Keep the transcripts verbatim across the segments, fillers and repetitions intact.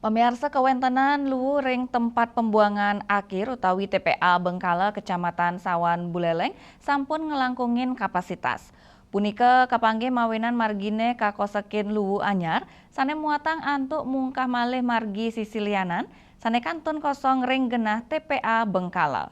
Pamiarsa, kawentenan luu ring tempat pembuangan akhir utawi T P A Bengkala Kecamatan Sawan Buleleng sampun nglangkungin kapasitas. Punika kapanggih mawinan margine kakosekin luu anyar sane muatang antuk mungkah malih margi sisi lianan sane kantun kosong ring genah T P A Bengkala.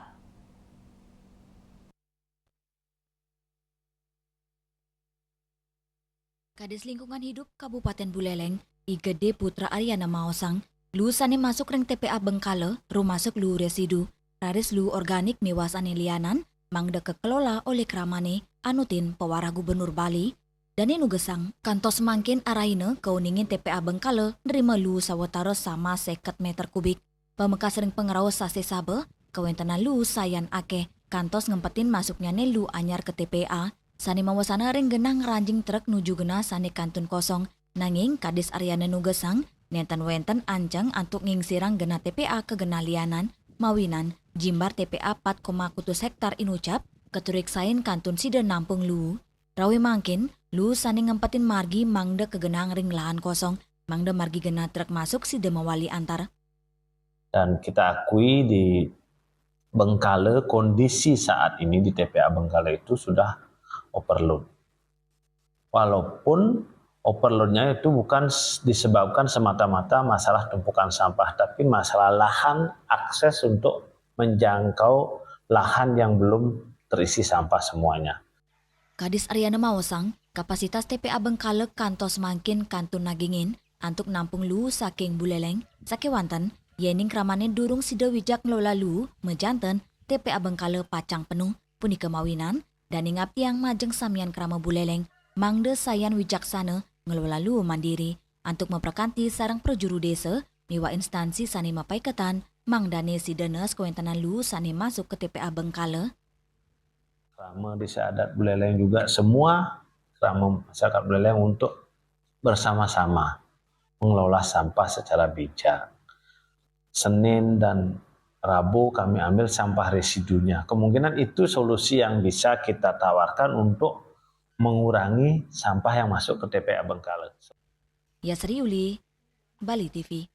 Kadis Lingkungan Hidup Kabupaten Buleleng, I Gede Putra Aryana maosang, luu sane masuk ring T P A Bengkala, rumasuk luu residu, raris luu organik miwah sane lianan, mangda kakelola olih kramane, anutin pawarah Gubernur Bali, dane nugesang, kantos mangkin arahina kauningin T P A Bengkala nrima luu sawatara sama seket meter kubik. Pamekas ring pangraos sasih saba, kawentenan luu sayan akeh, kantos ngempetin masuknyane luu anyar ke T P A, sane mawasana ring genah ngranjing trek nuju genah sane kantun kosong. Nanging Kadis Aryana nugesang, nenten wenten anceng antuk ngingsirang genah T P A ke genah lianan, mawinan jimbar T P A pat koma kutus hektar inucap, katuriksain kantun sida nampung luu. Rawi mangkin, luu sane ngempetin margi mangda kagenang ring lahan kosong, mangda margi genah trek masuk sida mawali antar. Dan kita akui di Bengkala, kondisi saat ini di T P A Bengkala itu sudah overload. Walaupun overloadnya itu bukan s-, disebabkan semata-mata masalah tumpukan sampah, tapi masalah lahan, akses untuk menjangkau lahan yang belum terisi sampah semuanya. Kadis Aryana maosang, kapasitas T P A Bengkala kantos mangkin kantun nagingin antuk nampung luu saking Buleleng, sakewanten, yening kramane durung sida wijak ngelola luu, majanten T P A Bengkala pacang penuh, punika mawinan, dane ngaptiang majeng samian krama Buleleng, mangda sayan wijaksana ngelola luu mandiri, antuk maprakanti sareng prajuru desa, miwah instansi sane mapaiketan, mangdane sida nes kawentenan luu sane masuk ke T P A Bengkala. Krama Desa Adat Buleleng juga, semua krama masyarakat Buleleng untuk bersama-sama mengelola sampah secara bijak. Senin dan Rabu kami ambil sampah residunya. Kemungkinan itu solusi yang bisa kita tawarkan untuk mengurangi sampah yang masuk ke T P A Bengkala. Yasri Yuli, Bali T V.